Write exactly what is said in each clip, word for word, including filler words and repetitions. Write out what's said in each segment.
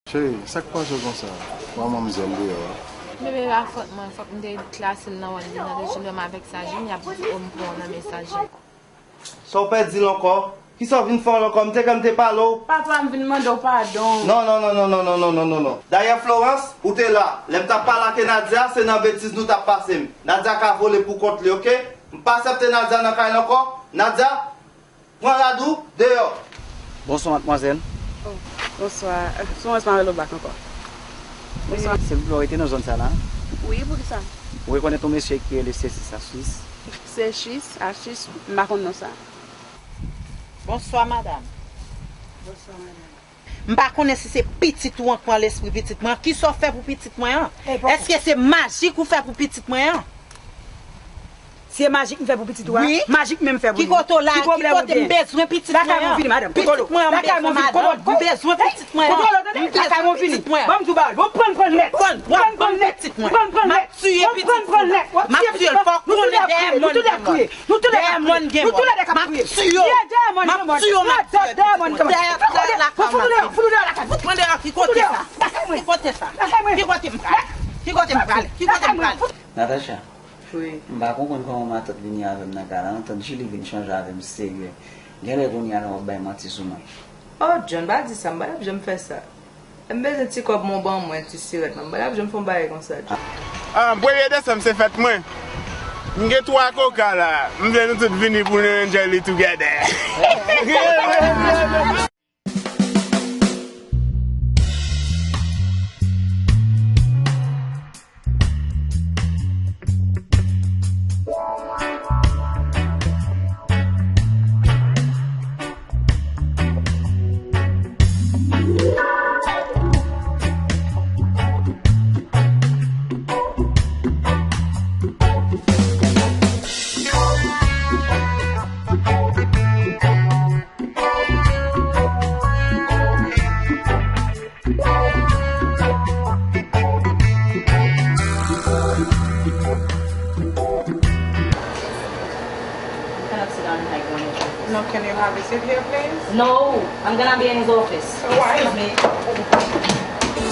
Cheri, sa k pase w konsa? Wè manmzèl deyò a. Bebe, pa fòt mwen, fòk m te klase l nan wòl li nan dejounen m avèk Sajin, y ap di o m pran w nan men Sajin. Sa w pèdi l ankò? Kisa w vin fè l ankò? M te kwè m te pale w. Papa, m vin mande w padon. Non, non, non. Dayè, Florence, ou te la. Lè m t ap pale ak Nadia, se nan betiz nou t ap pase m. Nadia ka vole pou kont li, oke? M pa aksepte Nadia nan kay la ankò. Nadia, pran rad ou, deyò. Bonswa, madmwazèl. Oh, bonswa. Florence, m a rele w bak ankò. Bonswa. Silvouplè, w rete nan zòn sa la? Wi, poukisa? Ou rekonèt yon mesye ki rele Sesi Sasis? Sesi Sasis, m pa konn non sa. Bonswa, madanm. Bonswa, madanm. M pa konnen si se pitit ou an k pran lespri pitit mwen an. Kisa w fè pou pitit mwen an? Èske se majik ou fè pou pitit mwen an? Se majik m fè pou pitit ou a? Wi. Majik menm fè pou li. Ki kote w la? Ki kote m bezwen pitit mwen an? Lakay mwen vini, madanm. Pitit mwen an, m bezwen madanm. M bezwen pitit mwen an. M bezwen pitit mwen an. Ban m di w bagay. Bon, pran, pran nèt. Pran, pran, pran pitit mwen. Pran, pran nèt. M ap tiye pitit mwen. M ap tiye l. Fò w konnen dèyè mòn gen mòn. Dèyè mòn gen mòn. M ap tiye w. M ap tiye w, m ap tiye l. Dèyè, dèyè lakay mwen. Pran deyò, ki kote sa? Ki kote sa? Ki kote m prale? Ki kote m prale? Ki kote m prale? Natacha, wi, m pa konprann kòman matant vini avè m nan kay la, non, tant Julie vin chanje avè m serye. Genlè kounye a la w ap bay manti sou mwen. Oh, John, pa di sa, m pa t ap janm fè sa. M bezwen ti kòb mwen, ban mwen, ti sirèt mwen. M pa t ap janm fè yon bagay konsa, John. Ah, premye desanm se fèt mwen. M gen twa koka la. M vle nou tout vini pou nou enjoy li together. Can I sit down in my corner? No, can you have a seat here, please? No, I'm gonna be in his office. So why? Excuse me.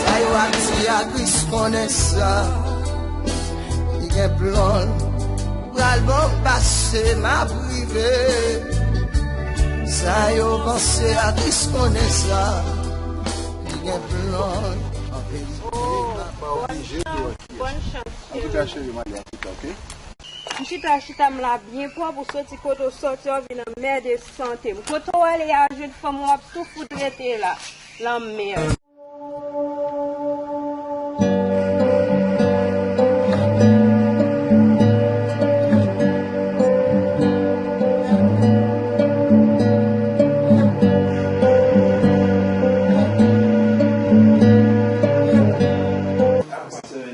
Sa yo ap di a Kris konnen sa. Li gen plan. Pral bon pase m ap rive. Sa yo panse a Kris konnen sa. Li gen plan. An verite, m ap... Bòn chans, bòn chans, cheri. Antouka, cheri, m ale antouka, oke? M chita, chita m la byen pwòp, ou soti kote w soti an, vin anmède sante m. Kote w ale a, jwenn fanm w ap tou fout rete la. Lanmèd.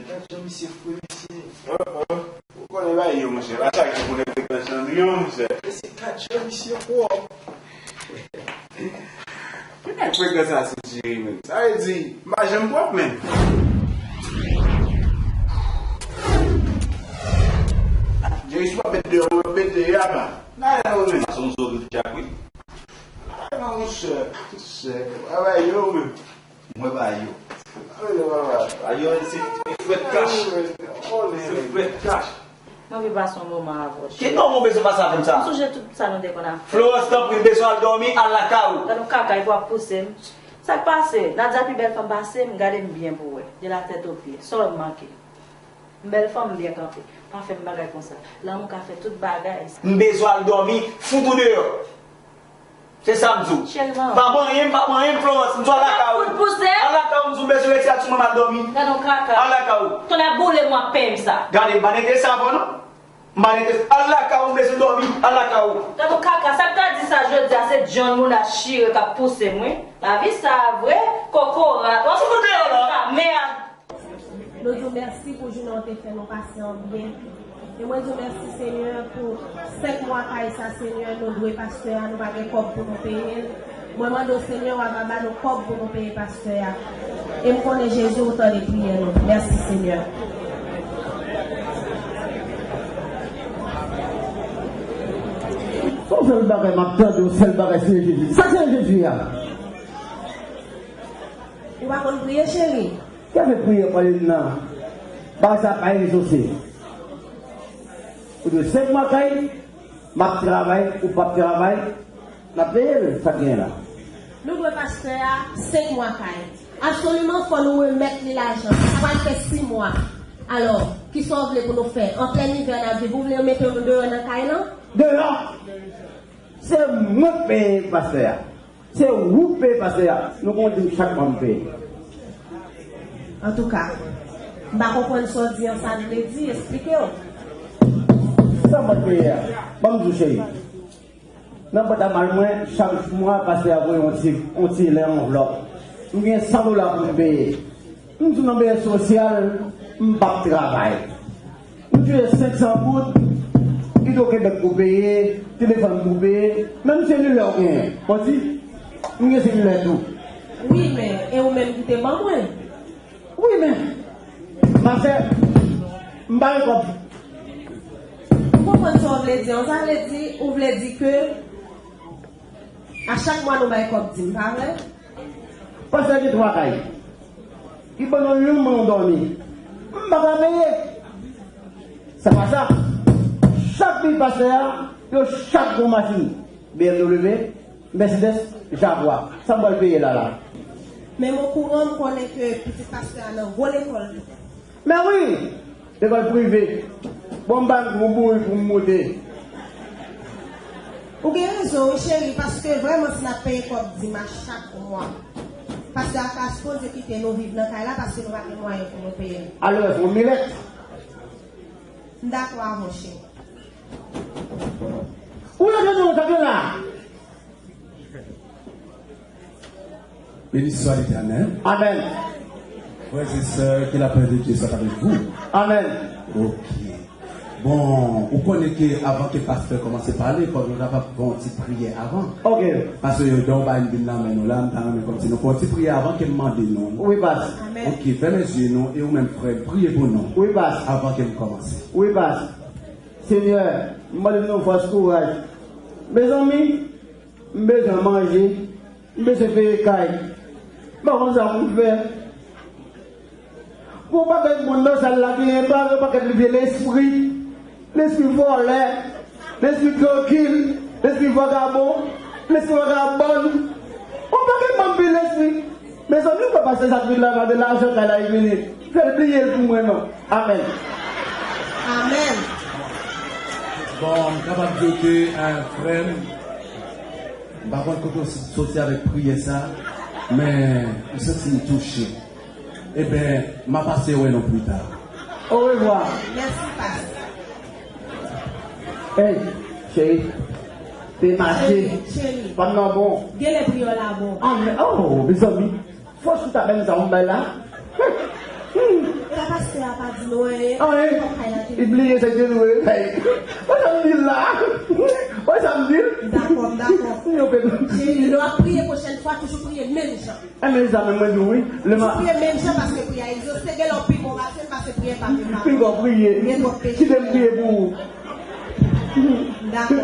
Gad jan misye fre, mesye. Ou konnen bagay yo, monchè. Pa chak jou pou nèg frekans chandriyon, monchè. Mesye, gad jan misye pwòp. Ki nèg frekans sa sou Jerry menm? Sa vle di, m pa janm pwòp menm. Jerry, si w ap met deyò, w ap met deyò a ba. Nan lè nou menm. Sa se yon zo vin tchak, wi. Ay non, monchè, monchè, bagay yo menm. Mwen ba yo. Ba yo, se frèt kach. Se frèt kach. Mwen vle pase yon moman avè w, cheri. Ki moman w bezwen pase avè m sa? M sonje tout sa nou te konn ap fè. Florence, tanpri, m bezwen al dòmi, al lakay ou. Gad yon kaka, epi w ap pouse m. Sa k pase? Nadia pi bèl fanm pase m, gade m byen pou w wè. De la tèt o pye. Sa w wè m manke? M bèl fanm, m byen kanpe. Pa fè m bagay konsa. Lanmou ka fè tout bagay. M bezwen al dòmi, fout ou deyò. Se sa m di w. Cheri, manman. Pa manyen m, pa manyen m, Florence. M di w al lakay ou. Fout pouse. Al lakay ou, m di w bezwen retire sou mwen, m al dòmi. Gad yon kaka. Al lakay ou. Tonnè boule m w ap peye m sa. Gade, m pa nete sa avè w non. M pa nete. Al lakay ou, m bezwen dòmi. Al lakay ou. Gad yon kaka. Sa k ta di sa jodi a, se John moun a chire k ap pouse m, wi. Lavi sa vre, kokorat. W ap fout deyò la. Mèd. Nou di w mèsi pou jounen w te fè nou pase an byen. E mwen di w mèsi, Senyè, pou senk mwa kay sa, Senyè, nou dwe pastè a, nou pa gen kòb pou nou peye l. Mwen mande w, Senyè, w ava ba nou kòb pou nou peye pastè a. E m konnen, Jezi, ou tande priyè nou. Mèsi, Senyè. Yon sèl bagay m ap tande, yon sèl bagay, Senyè Jezi. Sa Senyè Jezi a? Pa konn priye, cheri. Ki afè priye pale m nan? Bagay sa pa egziste. Ou dwe senk mwa kay, m ap travay, ou p ap travay, n ap peye l, sa k genyen la. Nou dwe pastè a senk mwa kay. Absoliman, fò nou remèt li lajan. Sa pral fè sis mwa. Alò, kisa w vle pou nou fè? An plèn ivè n ap viv, ou vle yo mete nou deyò nan kay lan? Deyò! Se mwen k peye pastè a. Se ou k peye pastè a. Nou gon dim chak mwa m peye. Antouka, m pa konprann sa w di an, sa l vle di, esplike w. Sa mwen peye a? Ban m di w, cheri. Nan bwat a mal mwen, chak mwa, pastè a voye yon ti, yon ti lè anvlòp. M gen san dola pou m peye. M di w nan bèyè sosyal, m p ap travay. M touche senk san goud, Hydro-Québec pou peye, telefòn pou peye, menm selilè w genyen. Bon, di, m gen selilè tou. Wi, men, e ou menm ki te ban mwen? Wi, men, machè, m pa gen kòb. Ou konprann sa w vle di an? Sa vle di, ou vle di ke a chak mwa nou bay kòb dim, pa vre? Pastè gen twa kay. Li ban nou youn, ban nou dòmi. M pa ka peye. Se pa sa. Chak pitit pastè a, yo chak gon machin. B M W, Mercedes, Jaguar. Sa m pral peye la la. Men m okouran, m konnen ke pitit pastè a nan gwo lekòl li. Men wi! Lekòl prive. Bon, m pa gen gwo bourik pou m moute. Ou gen rezon, wi, cheri, paske vrèman, si n ap peye kòb dim a chak mwa, pastè a ta sipoze kite nou viv nan kay la, paske nou pa gen mwayen pou nou peye l. Alò, fè yon milèt. M dakò avè w, cheri. Ou la, Jojo, sa gen la? Béni soit l'Éternel. Amen. Frères et sœurs, que la paix de Dieu soit avec vous. Amen. Ok. Bon, ou konnen ke avan ke pastè kòmanse pale, fòk nou kapab fè yon ti priyè avan. Ok. Paske yo, dan w bay m Bib nan men nou la, m ta renmen kòmsi nou fè yon ti priyè avan ke m mande nou. Wi, pas. Amen. Ok, fèmen zye nou e ou menm frè m, priye pou nou. Wi, pas. Avan ke m kòmanse. Wi, pas. Senyè, m mande nou fòs, kouraj. Mezanmi, m bezwen manje, m bezwen peye kay. M pa konn sa pou m fè. Gon pakèt moun nan sal la genyen pa, yon pakèt vye lespri. Lespri vòlè, lespri trankil, lespri vagabon, lespri vagabòn. Yon pakèt moun vye lespri. Mezanmi, ou pa pase sa k vin la, gade lajan kay la, li vini. Fè l bliye l pou mwen, non. Amèn. Amèn. Bon, m kapab di w ke, eh, frè m, m pa konn kote w soti avèk priyè sa, men m santi m touche. Eben, m a pase wè nou pita. Orevwa. Mèsi, pastè. Ey, cheri. Te mache. Cheri, cheri. Fanm nan bon. Genlè priyè w la bon. Amèn. Oh, mezanmi. Fòs ou ta ban m sa, ou bay la. E la pastè a pa di nou anyen. Anyen. Li bliye sa ke nou fè. Wè sa m di l la. Wè sa m di l. Dakò, m dakò. Yo pe. Cheri, lè w ap priye pwochèn fwa, toujou priye menm jan. Enben, sa menm mwen di w, wi. Lè m a. Toujou priye menm jan, paske priyè a egzose, gen lè w pi bon pase m, paske priyè pa menm pa. Pi bon priye. Gen twòp peche. Kite m priye pou ou. Dakò.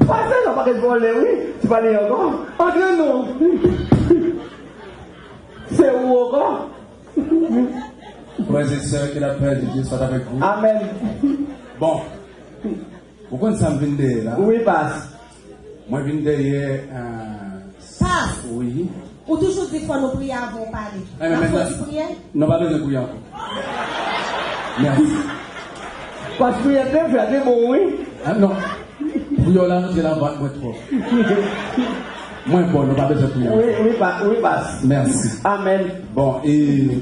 Pastè sa pakèt vòlè, wi. Se pa li ankò. Antre non. Se ou ankò. Frères et sœurs, que la paix de Dieu soit avec vous. Amen. Bon. Ou konn sa m vin dèyè la? Wi, pas. Mwen vin dèyè, eh, pas. Wi. Ou toujou di fò nou priye avan w pale. Eh, men, men, fò ti priyè? Non, pa bezwen priye ankò. Mèsi. Pas, priyè te fè, te bon, wi. Ah, non. Priyè w la rantre nan vant mwen twòp. Mwen bon, nou pa bezwen priye ankò. Wi, wi, pa, wi, pas. Mèsi. Amèn. Bon, e,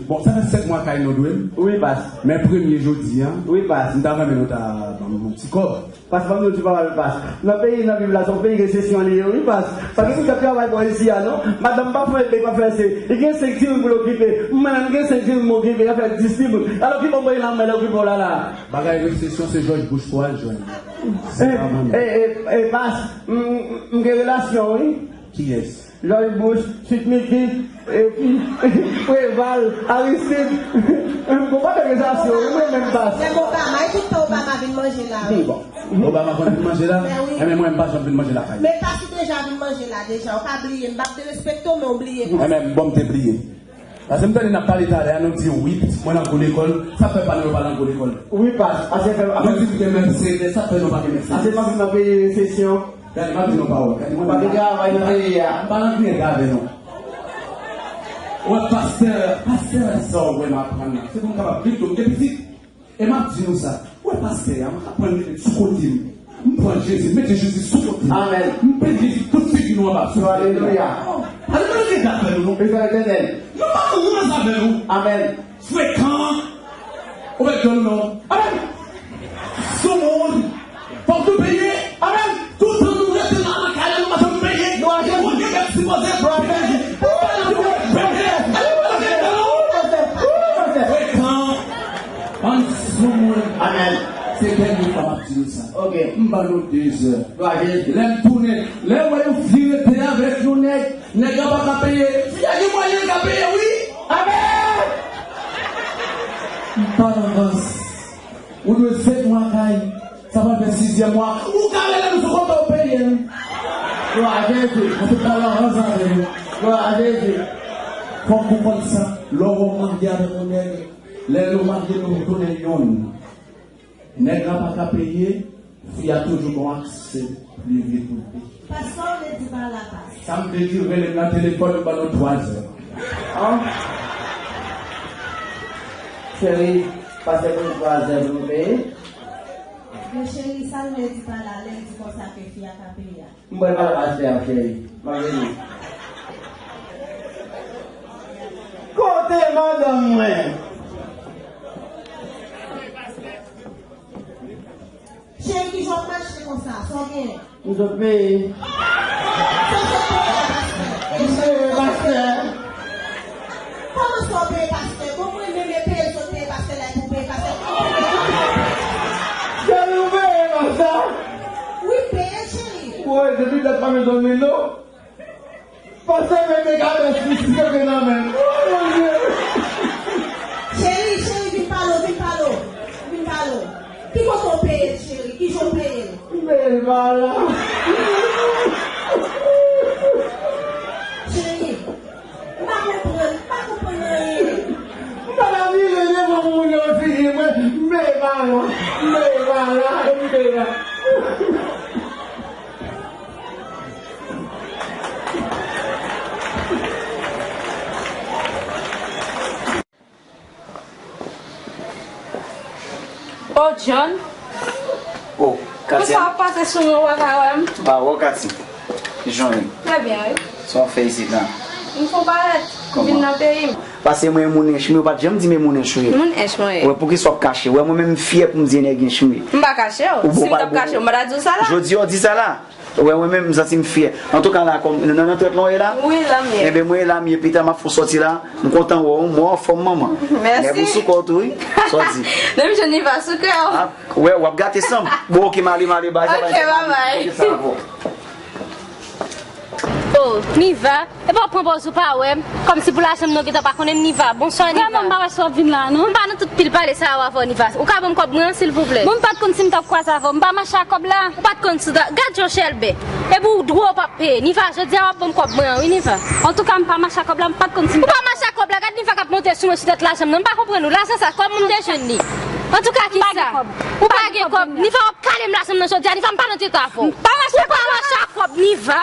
bon, sa fè senk mwa kay nou dwe m. Wi, pas. Men premye jodi a, wi, pas, m ta renmen nou ta ban m yon ti kòb. Pas, ban m di w ti pawòl, pas. Nan peyi n ap viv la, se yon peyi resesyon li ye, wi, pas. Pa gen moun k ap travay bò isi a, non. Madanm pa fè, pa fè se. Li gen senk timoun pou l okipe. Mwen menm, m gen senk timoun m okipe, sa fè dis timoun. Alò, ki bò m voye la, mwen okipe w la, la? Bagay resesyon, se Jòj Bouch pou al jwenn. Se pa mwen menm. E, e, e, pas, m, m gen relasyon, wi. Kiyès? Jòj Bouch, Sweet Micky, epi Preval, Aristide. Bon, pa fè rezasyon, wi, mwen menm pas. Menm Obama, e tout tan Obama vin manje la, wi. Bon. Obama konn vin manje la? Men wi. Enben, mwen, m pa janm vin manje lakay. Men pas ou deja vin manje la, deja. Ou pa bliye, m p ap derespekte w, men ou bliye. Enben, bon, m te bliye. Paske m tande n ap pale talè a, nou di wi, pitit mwen nan gwo lekòl, sa fè pa nou yo pa nan gwo lekòl. Wi, pas, ase fè. Nou di m gen mèsenè, sa fè nou pa gen mèsenè. Ase pa nan peyi resesyon. Gade, m ap di nou pawòl. Gade, mwen pa gen travay nan peyi a. M pa nan griyen avè nou. Ou wè pastè, pastè sa w wè m aprann nan. Se pou m kapab viv tou, m gen pitit. E m ap di nou sa, ou wè pastè a, m ka pran l mete l sou kote m. M pran Jezi, m mete Jezi sou kote m. Amèn. M pete Jezi tout figi nou anba sou. Alelouya. Alelouya, dakò nou. Prezans Letènèl. Nou pa nan rans avè nou. Amèn. Frekan. Ou mèt dòmi non. Amèn. Soumoun. Fòk nou peye. Amèn. Toutan nou rete la nan kay la, nou pa janm peye. Glwa a Jezi. Ou gen mèt sipoze peye. Ou pa nan pou peye. Frekan. Bann soumoun. Amèn. Se dènye fwa m ap di nou sa. Ok. M ban nou de zè. Glwa a Jezi. Lè m tounen, lè w wè nou vire tè avèk yon nèg, nèg la pa ka peye. Fi a gen mwayen l ka peye, wi. Amèn. M pa nan rans. Ou dwe sèt mwa kay. Sa pral fè sizyèm mwa. Ou ka rele nou sou kote w peye m. Glwa a Jezi. Mwen se pa nan rans avè nou. Glwa a Jezi. Fòk ou konn sa. Lè w marye avèk yon nèg, lè nou marye nou tounen yonn. Nèg la pa ka peye, fi a toujou gon aksè prive pou l peye. Pas, sa w vle di pa la, pas? Sa m vle di, rele m nan telefòn, m ban nou twa zè. An? Cheri, pastè pou nou twa zè pou nou peye. Men cheri, sa l vle di pa la, lè l di konsa ke fi a ka peye a? M pral pale pastè a, cheri. M ap vini. Kote madanm mwen? Cheri, kijan w ap mache konsa? Sa w genyen? M sot peye. Sa w sot peye a, pastè? M peye, pastè. Kòman sa w peye pastè? Bon, mwen menm e peye sot peye pastè la epi w peye pastè. Cheri, ou peye pastè? Wi, m peye, cheri. Woy, depi dat pa bezwen mil do. Pastè mete kabès li sou seve nan men m. Oh, mon Dieu! Cheri, cheri, vin pale w, vin pale w, vin pale w. Ki kote w peye l, cheri? Kijan w peye l? M peye l pa la. Cheri, m pa konprann, m pa konprann anyen. M pa ta vire devan moun yo figi mwen, m peye pa la, m peye pa la, m peye pa la. Oh, John. Oh, Katia. Poukisa w ap pase sou mwen, ou pa ka wè m? M pa wè w, Katia. Jan w ye? Trè byen, wi. Sa w ap fè isit la? M fon parèt. Kòman? Vin nan peyi m. Paske mwen moun ench, men ou pa t janm di men moun ench ou ye. Moun ench mwen ye. Wè, poukisa w ap kache? Wè, mwen menm m fyè pou m di nèg ench m ye. M pa kache w. Si m t ap kache w, m pa ta di w sa la. Jodi a w di sa la. Wè, mwen menm, m santi m fyè. Antouka, la, kòm, nan, nan trèt lan w ye la? Wi, la m ye. Enben, mwen, la m ye, pita m ap fè w sòti la. M kontan wè w, mwen anfòm, manman. Mèsi. Nèg ou sou kò w tou, wi. Sòti. Depi jwenn Niva sou kè w. Ah, wè, w ap gate san m. Bon, oke, m ale, m ale, bay. Oke, babay. Oke, sa va. Oh, Niva. Epi w ap pran pòz ou pa wè m, kòmsi pou lajan m nan w gentan pa konnen m. Niva, bonswa, Niva. Vrèman, m pa wè si w ap vin la, non. M pa nan tout pil pale sa yo avè w, Niva. Ou ka ban m kòb mwen an, silvouplè? Bon, m pa t konn si m t ap kwaze avè w. M pa mache ak kòb la. Ou pa t konn si w ta, gad jan w chèlbè. Epi w dwe w p ap peye. Niva, jodi a w ap ban m kòb mwen an, wi, Niva. Antouka, m pa mache ak kòb la, m pa t konn si m t ap. Ou pa mache ak kòb la, gad Niva k ap monte sou mwen sou tèt lajan m nan. M pa konpren ou. Lajan sa, kòb m te jwenn li. Antouka, kisa? M pa gen kòb. Ou pa gen kòb. Niva, w ap kale m lajan m nan jodi a. Niva, m pa nan tèt avè w. M pa mache ak kòb la. Ou pa mache ak kòb, Niva.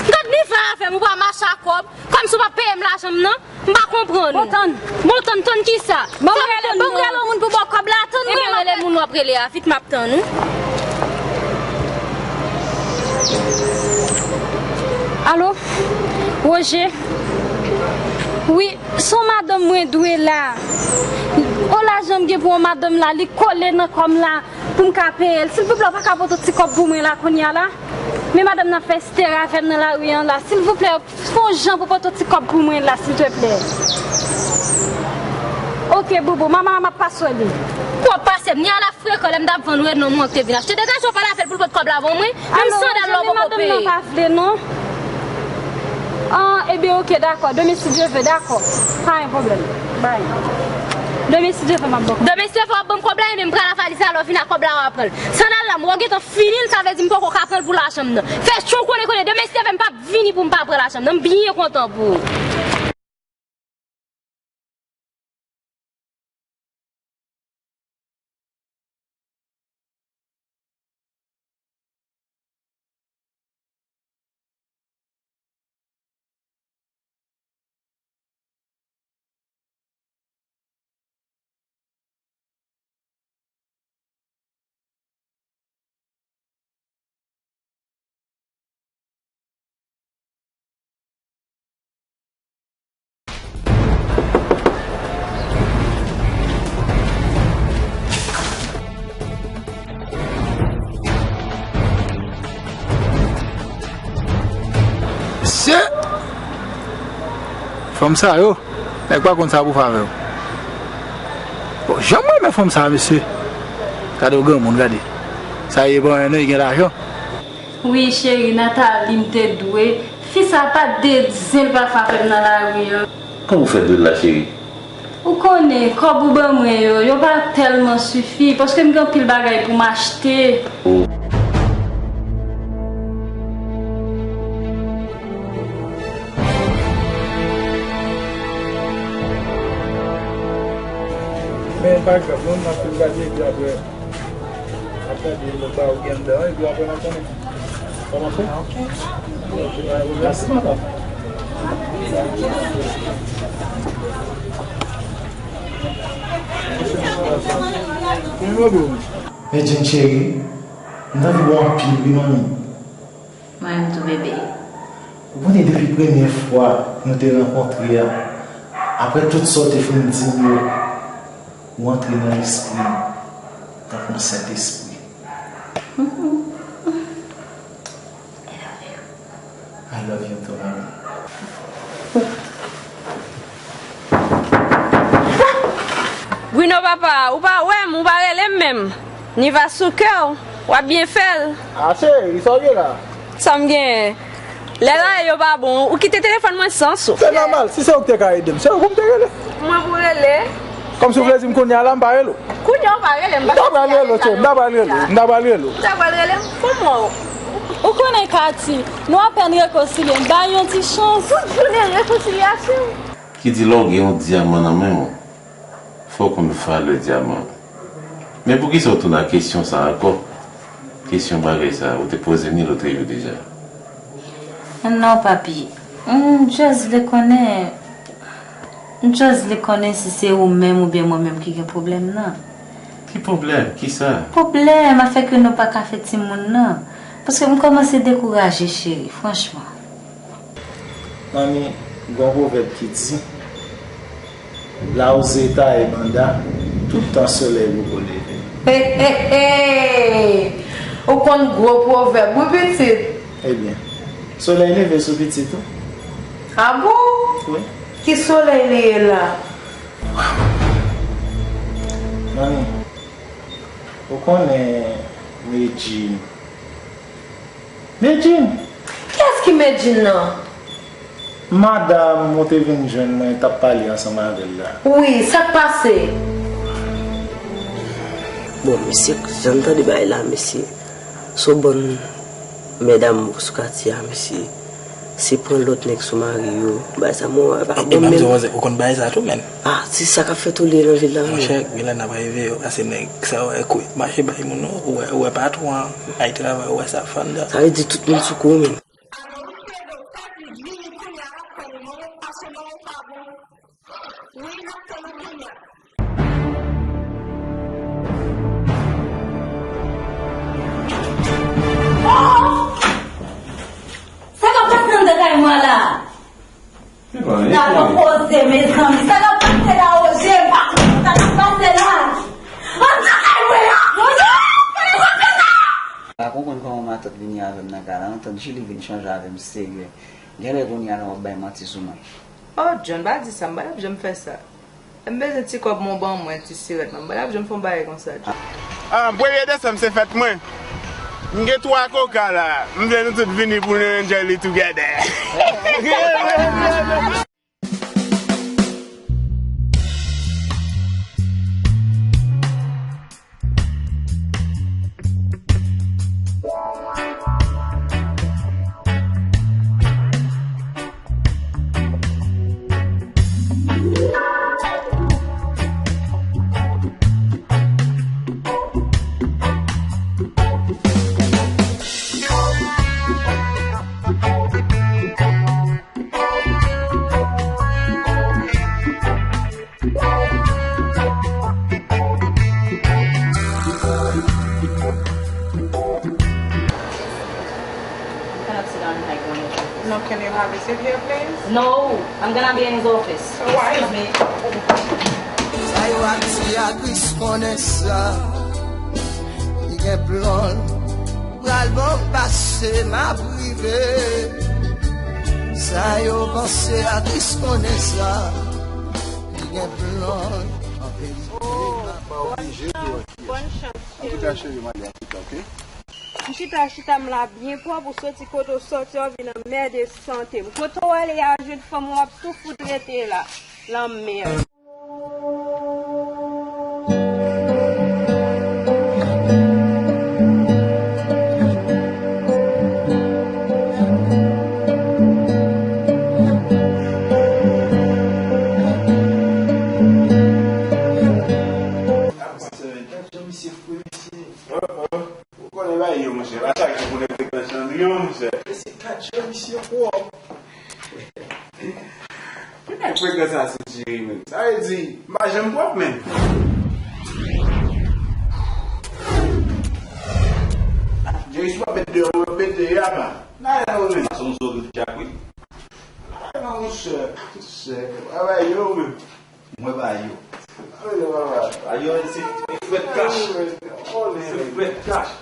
Gad Niva avè m, ou pa mache ak kòb, kòmsi w p ap peye m lajan m nan, m pa konprann ou. Bon, tann. Bon, tann, tann kisa? Bon, m rele, bon, m rele yon moun pou ba w kòb la, tann mwen. Ebyen, rele moun w ap rele a, vit m ap tann ou. Alo? Woje? Wi, se yon madanm mwen dwe la. O, lajan m gen pou yon madanm la, li kole nan kò m la. Pou m ka peye l. Silvouplè, ou pa ka pote yon ti kòb pou mwen la kounye a la? Men madanm nan fè estè avè m nan lari an la. Silvouplè, fè yon jan pou pote yon ti kòb pou mwen la, silteplè. Oke, boubou, manman, m ap pase w li. Kòb pase m, ni a la frekan lè m t ap vann wi non mwen ki te vin achte. Degaje w pale avè l pou l pote kòb la ban mwen. Menm sandal la w poko peye. Alo, madanm nan pa vle non. Ah, ebyen, oke, dakò. Demen, si Dye vle, dakò. Pa gen pwoblèm. Bay. Demen, si Dye vle, m ap ba w kòb. Demen, si Dye vle, w ap ban m kòb la, ebyen, m pral a valiz la, lè w vin ak kòb la, w a pran l. Sandal la, m wè w gentan fini l, sa vle di m poko ka pran l pou lajan m nan. Fè cho konnen konnen, demen, si Dye vle, m p ap vini pou m pa pran lajan m nan. M byen kontan pou ou. Fanm sa yo, nèg pa konn sa pou fè avè yo. Bon, jan m renmen fanm sa, mesye. Gade yon granmoun, gade. Sa ye pa anyen non, li gen lajan. Wi, cheri, Nathalie, m te dwe. Fi sa pa t de zen l pa fè avè m nan lari an. Kòman w fè dwe l la, cheri? Ou konnen, kòb ou ban mwen yo, yo pa tèlman sifi, paske m gen anpil bagay pou m achte. Men pa grav non, n ap gade epi apre n ap gade lòt bagay ou gen anndan an epi apre n ap konnen. Kòmanse? Mèsi, madanm. Medjine cheri, m t anvi w anpil wi manmi. Mwen menm tou bebe. Ou konnen depi premyè fwa nou te rankontre a, apre tout sa w te fin di m yo, ou antre nan lespri m tankou yon Sentespri. I love you too, mami. Bruno papa, ou pa wè m, ou pa rele m menm. Ni va sou kè w, w ap byen fè l. Ah, cheri, sa w gen la? Sa m genyen? Lè la yo pa bon, ou kite telefòn mwen san souf. Se nòmal, si se ou ki te ka ede m, se ou pou m te rele. Mwen pou rele. Kòmsi w vle di m kounye a la, m pa rele w? Kounye a w pa rele m, m ta pral rele w, cheri, m ta pral rele w, m ta pral rele w. Ou ta pral rele m? Kòman w? Ou konnen Katy, nou apèn rekonsilye, m ba yon ti chans. Tout jounen rekonsilyasyon. Ki di lè w gen yon dyaman nan men w, fò w konn valè dyaman an. Men poukisa w tounen ak kesyon sa a ankò? Kesyon bagay sa a, ou te poze m li lòt jou deja. Non, papi. M just vle konnen, m just vle konnen si se ou menm oubyen mwen menm ki gen pwoblèm nan. Ki pwoblèm? Kisa? Pwoblèm afè ke nou pa ka fè timoun nan. Paske m kòmanse dekouraje, cheri, franchman. Manmi, gon pwovèb ki di, lawze taye banda, tout tan solèy poko leve. He, he, he! Ou konn gwo pwovèb, wi, pitit. Ebyen, solèy leve sou pitit ou. A bon? Wi. Ki solèy li ye la? Manmi, ou konnen Medjine. Medjine! Kiyès ki Medjine nan? Madanm ou te vin jwenn mwen, t ap pale ansanm avè l la. Wi, sa k pase? Bon, mesye, jan m tande bagay la, mesye, se yon bann mèdam sou katye a, mesye. Se pran lòt nèg sou mari yo. Bagay sa, mwen wè pa bon menm. Ou konn bagay sa tou, menn? Ah, se sa k ap fèt ou li nan vil la menm. Monchè, gen lè n ap rive yo, pase nèg sa, wè, kou mache bay moun, ou wè, ou wè patwon an, ay travay, ou wè sa fanda. Sa vle di tout moun sou kou, menn. Oh! Sa k ap pase anndan kay mwen la? Sa pa poze, mezanmi. Sa k ap pase la, Roger? M pa konprann sa k ap pase la. Anndan kay mwen la! Roger! Kote w ap fè sa? M pa konprann kòman matant vini avè m nan kay la. Antant Julie vin chanje avè m serye. Genlè kounye a la w ap bay manti sou mwen. Oh, John, pa di sa, m pa t ap janm fè sa. Lè m bezwen ti kòb mwen, w ban mwen, ti sirèt mwen, m pa t ap janm fè yon bagay konsa, John. Ah, premye desanm se fèt mwen. M gen twa koka la. M vle nou tout vini pou nou enjoy li together. Can I sit down and have one? No, can you have a seat here, please? No, I'm gonna be in his office. So why? Excuse me. Sa yo ap di a Kris konnen sa. Li gen plan l. Pral bon pase m ap rive. Sa yo panse a kis konnen sa. Li gen blonde anpil. Bòn chans, bòn chans, cheri. Antouka, cheri, m ale antouka, oke? M chita, chita, m la byen pwòp, ou soti kote w soti, w vin anmède sante m. Kote w ale a, jwenn fanm w ap tou fout rete la. Lanmèd. Ou konnen bagay yo, monchè. Pa chak jou pou nèg frekans nan nou yo, monchè. E se kat jan misye pwòp. Ki nèg frekans sa sou Jerry menm? Sa vle di, m pa janm pwòp menm. Jerry, si w ap met deyò, w ap met deyò a ba. Nan yon menm. Sa se yon sou tout chak, wi. Ay, non, monchè, monchè, bagay yo menm. Mwen ba yo. Ba yo, se frèt kach. Se frèt kach.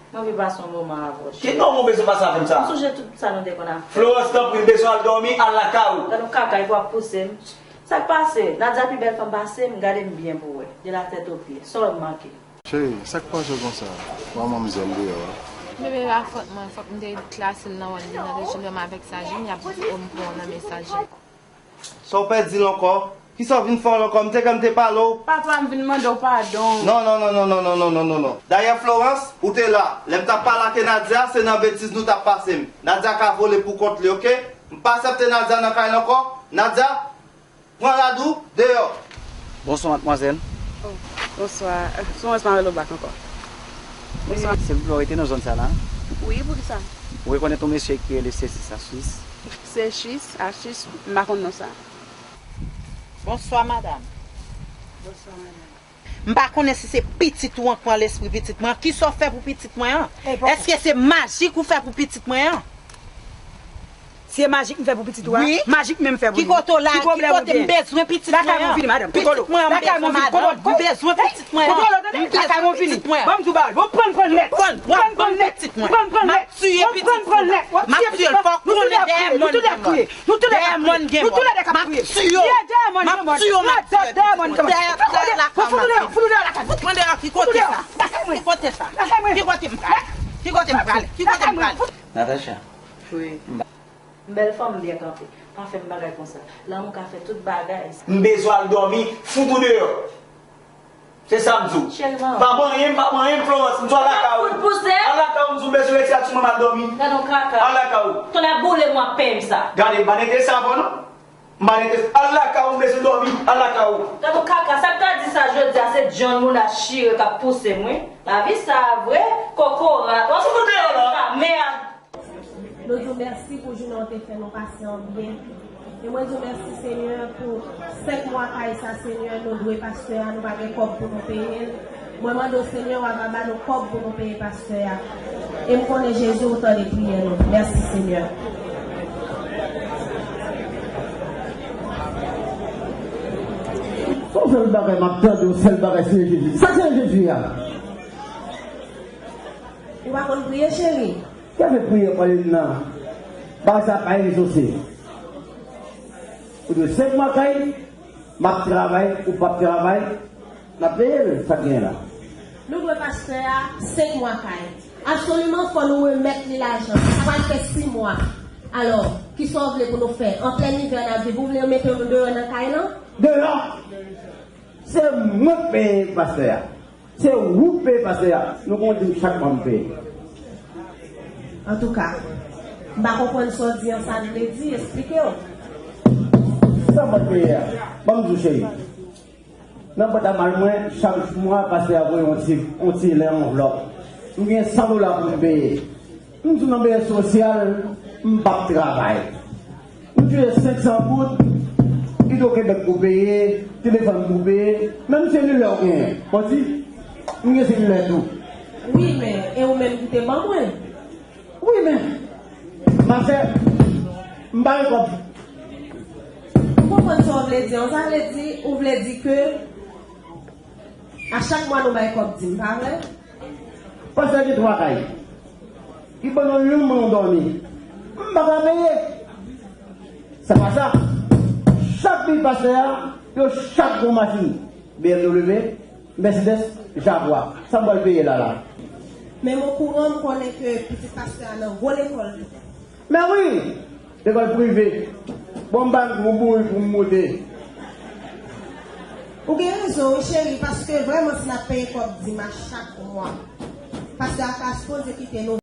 Mwen anvi pase yon moman avè w, cheri. Ki non mwen bezwen pase avè m sa? M sonje tout sa nou te konn ap fè. Florence, tanpri, m bezwen al dòmi, al lakay ou. Gad yon kaka, epi w ap pouse m. Sa k pase? Nadia pi bèl fanm pase m, gade m byen pou w wè. De la tèt o pye. Sa w wè m manke? Cheri, sa k pase w konsa? Manmanm zen deyò a. Bebe, pa fòt mwen, fòk m te klase l nan wòl li, nan rejim avèk sa Jimmy ap di o m pran w nan mesaj. Sa w pèdi l ankò? Kisa w vin fè l ankò? M te kwè m te pale w. Papa, m vin mande w padon. Non, non, non. Dayè, Florence, ou te la. Lè m t ap pale ak Nadia, se nan betiz nou t ap pase m. Nadia ka vole pou kont li, oke? M pa aksepte Nadia nan kay la ankò. Nadia, pran rad ou, deyò. Bonswa, madmwazèl. Oh, bonswa. Florence pa rele w bak ankò. Bonswa. Silvouplè, w rete nan zòn sa la? Wi, poukisa? Ou rekonèt yon mesye ki rele Sesi sa, Swis? Se Swis, a Swis, m pa konn non sa. Bonswa, madanm. Bonswa, madanm. M pa konnen si se pitit ou an k pran lespri pitit mwen an. Kisa w fè pou pitit mwen an? Èske se majik ou fè pou pitit mwen an? Si e majik m fè pou pitit ou a, wi, majik menm fè pou li. Ki kote w la? Ki pwoblèm ou gen? Ki kote m bezwen pitit mwen an? Lakay mwen vini, madanm. Pitit mwen an, m bezwen madanm. M bezwen pitit mwen an. Kontwole w tande? Lakay mwen vini. Ban m di w bagay. Bon, pran, pran nèt. Pran, pran, pran pitit mwen. Pran, pran nèt. M ap tiye pitit mwen. M ap tiye l. Fò w konnen dèyè mòn gen mòn. Dèyè mòn gen mòn. M ap tiye w. M ap tiye w, m ap tiye w. Dèyè lakay mwen. Fout mwen deyò, fout mwen deyò lakay. Fout mwen deyò, ki kote sa? Ki kote sa? Ki kote m prale? Ki kote m prale? Ki kote m prale? Natacha. Wi. M bèl fanm byen kanpe. Pa fè m bagay konsa. Lanmou ka fè tout bagay. M bezwen al dòmi, fout ou deyò. Se sa m di w. Cheri, pa manyen m, pa manyen m, Florence. M di w al lakay ou. Al lakay ou, m di w bezwen retire sou mwen, m al dòmi. Gade yon kaka. Al lakay ou. Tonnè boule m w ap penyen m sa. Gade, m pa nete sa avè w non. M pa nete, al lakay ou, m bezwen dòmi, al lakay ou. Gade yon kaka, sa k ta di sa jodi a, se John moun a chire k ap pouse m wi. Lavi sa a vre, kokorat. W ap fout deyò la. Mèd. Nou di w mèsi pou jounen w te fè nou pase an byen. E mwen di w mèsi, Senyè, pou senk mwa kay sa, Senyè, nou dwe pastè a, nou pa gen kòb pou nou peye l. Mwen mande w, Senyè, w ava ba nou kòb pou nou peye pastè a. E m konnen, Jezi, ou tande priyè nou. Mèsi, Senyè. Yon sèl bagay m ap tande, yon sèl bagay, Senyè Jezi. Sa Senyè Jezi a? Ou pa konn priye, cheri? Kèlke priyè pale m nan, bagay sa pa egzose. Ou dwe senk mwa kay, m ap travay, ou p ap travay, n ap peye l, sa k genyen la. Nou dwe pastè a senk mwa kay. Absoliman, fò nou remèt li lajan. Sa pral fè sis mwa. Alò, kisa w vle pou nou fè? An plèn ivè n ap viv, ou vle yo mete nou deyò nan kay lan? Deyò! Se mwen k peye pastè a. Se ou k peye pastè a. Nou konn di m chak mwa m peye. Antouka, m pa konprann sa w di an, sa l vle di, eksplike w. Sa mwen peye a? Ban m di w, cheri. Nan bwat a mal mwen, chak mwa, pastè a voye yon ti, yon ti lè anvlòp. M gen san dola pou m peye. M di w nan byen sosyal, m p ap travay. M touche senk san goud, idwokebèk pou peye, telefòn pou peye, menm selilè w genyen. Bon, di, m gen selilè tou. Wi, men, e ou menm ki te ban mwen? Wi, men, machè, m pa gen kòb. Ou konprann sa w vle di an? Sa vle di, ou vle di ke a chak mwa nou bay kòb dim, pa vre? Pastè gen twa kay. Li ban nou youn, mwen dòmi. M pa ka peye. Sa pa sa. Chak pitit pastè a, yo chak gon machin. B M W, Mercedes, Jaguar. Sa m pral peye la la. Men m okouran, m konnen ke pitit pastè a nan gwo lekòl. Men wi, lekòl prive. Bon, m pa yon gwo bourik pou m moute. Ou gen rezon wi cheri, paske vrèman si n ap peye kòb dim a chak mwa, pastè a ka sipoze kite nou